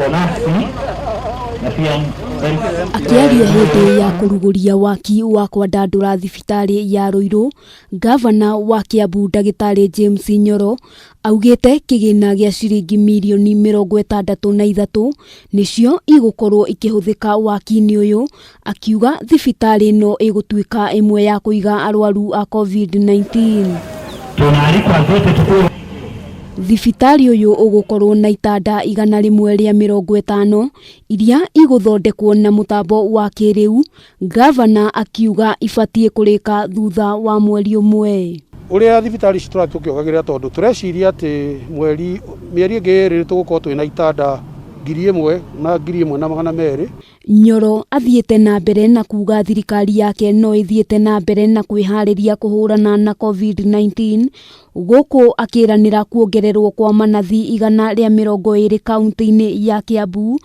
nasi na pia Akĩaria hĩndĩ ya kũrugũria waki wa kwandandũra thibitarĩ ya Ruiru, ngavana wa Kiambu ndagĩtarĩ James Nyoro augĩte kĩgĩna gĩa ciringi mirioni 63 nĩcio igũkorwo ikĩhũthĩka waki-inĩ ũyũ, akiuga thibitarĩ ĩno ĩgũtuĩka ĩmwe ya kũiga arwaru a COVID-19. Tunaalikwa zote tukue Thibitarĩ ũyũ ũgũkorwo na itanda 150 iria igũthondekwo na mũtambo wa kĩrĩu, ngavana akiuga ibatiĩ kũrĩka thutha wa mweri ũmwe. Ũrĩa thibitarĩ ici tũrathiĩ tũkĩongagĩrĩra, tondũ tũreciria atĩ mweri mĩeri ĩngĩ 2 tũgũkorwo twĩna itanda 1000 na 1200. Nyoro athiĩte na mbere na kuga thirikari yake no ĩthiĩte na mbere na kwĩharĩria kũhũrana na COVID-19, gũkũ akĩranĩra kuongererwo kwa manathi 120 kaunti-inĩ ya Kiambu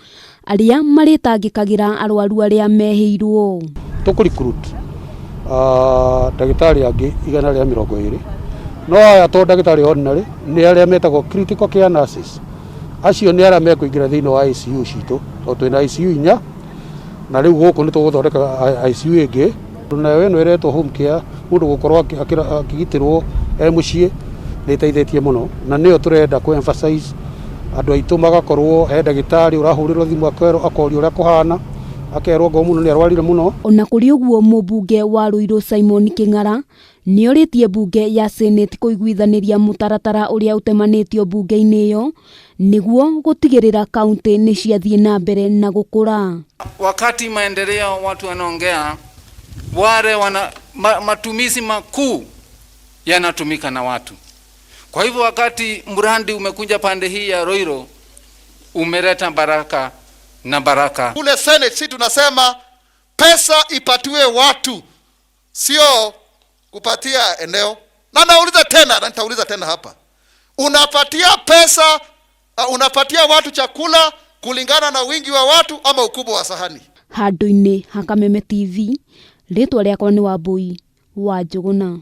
arĩa marĩtangĩkagĩra arwaru arĩa mehĩirwo. Tũkũ recruit ndagĩtarĩ angĩ 120, no aya to ndagĩtarĩ ordinary, nĩ arĩa metagwo critical care nurses. Acio nĩ arĩa mekũingĩra thĩinĩ wa ICU citũ, tondũ twĩna ICU inya na rĩu gũkũ nĩ tũgũthondeka ICU ĩngĩ, nayo ĩno ĩretwo home care, mũndũ gũkorwo akĩgitĩrwo e mũciĩ, nĩ ĩteithĩtie mũno, na nĩyo tũrenda kũ emphasize andũ aitũ magakorwo he ndagĩtarĩ ũrahũrĩrwo thimũ, akerwo, akorio ũrĩa kũhana, akerwo ngoo mũno nĩ arwarire mũno. Ona kũrĩ ũguo, mũmbunge wa Ruiru Simon Kĩng'ara nĩorĩtie mbunge ya Senate kũiguithanĩria mũtaratara ũrĩa ũtemanĩtio mbunge-inĩ ĩyo nĩguo gũtigĩrĩra kaunti nĩ ciathiĩ na mbere na gũkũra. Wakati maendeleo watu wanaongea, wale wana matumizi makuu yanatumika na watu. Kwa hivyo wakati mradi umekuja pande hii ya Ruiru, umeleta baraka na baraka. Kule Senate si tunasema pesa ipatiwe watu, sio kupatia eneo. Na nauliza tena na nitauliza tena hapa, unapatia pesa, unapatia watu chakula kulingana na wingi wa watu ama ukubwa wa sahani? Handũ-inĩ ha Kameme TV, rĩtwa rĩakwa nĩ Wambui wa Njũgũna.